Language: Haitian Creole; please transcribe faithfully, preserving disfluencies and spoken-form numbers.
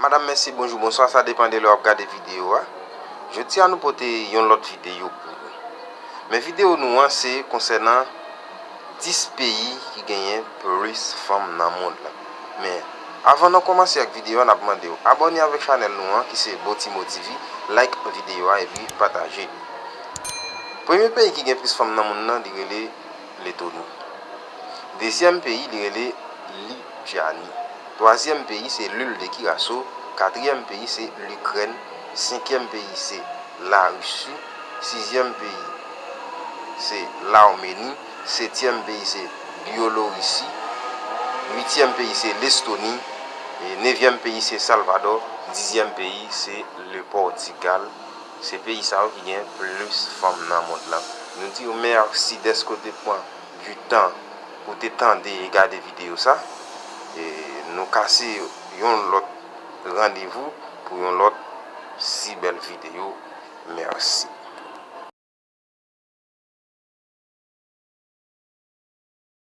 Madanm, mesye, bonjou, bonswa, sa depann de lè w ap gade videyo a. Jodi a, nou pote yon lòt videyo pou nou. Men videyo nou an, se konsènan dis peyi ki genyen plis fanm nan mond lan. Men, avan nou kòmanse ak videyo a, n ap mande w abòne avèk chanèl nou an, ki se Botimo T V, like videyo a epi pataje li. Premye peyi ki gen plis fanm nan mond lan, li rele Letoni. Dezyèm peyi, li rele Lityani. Twazyèm peyi, se Lil de Kiraso. Katriyèm peyi, se Likrèn. Senkyèm peyi, se Larisi. Sizyèm peyi, se Larmeni. Setyèm peyi, se Byelorisi. Uityèm peyi, se Lestoni. E nevyèm peyi, se Salvadò. Dizyèm peyi, se Lepòtigal. Se peyi sa yo ki gen plis fanm nan mond lan. Nou di w mèsi dèske w te pran du tan pou te tande e gade videyo sa. E nou kase yon lòt randevou pou yon lòt si bèl videyo. Mèsi.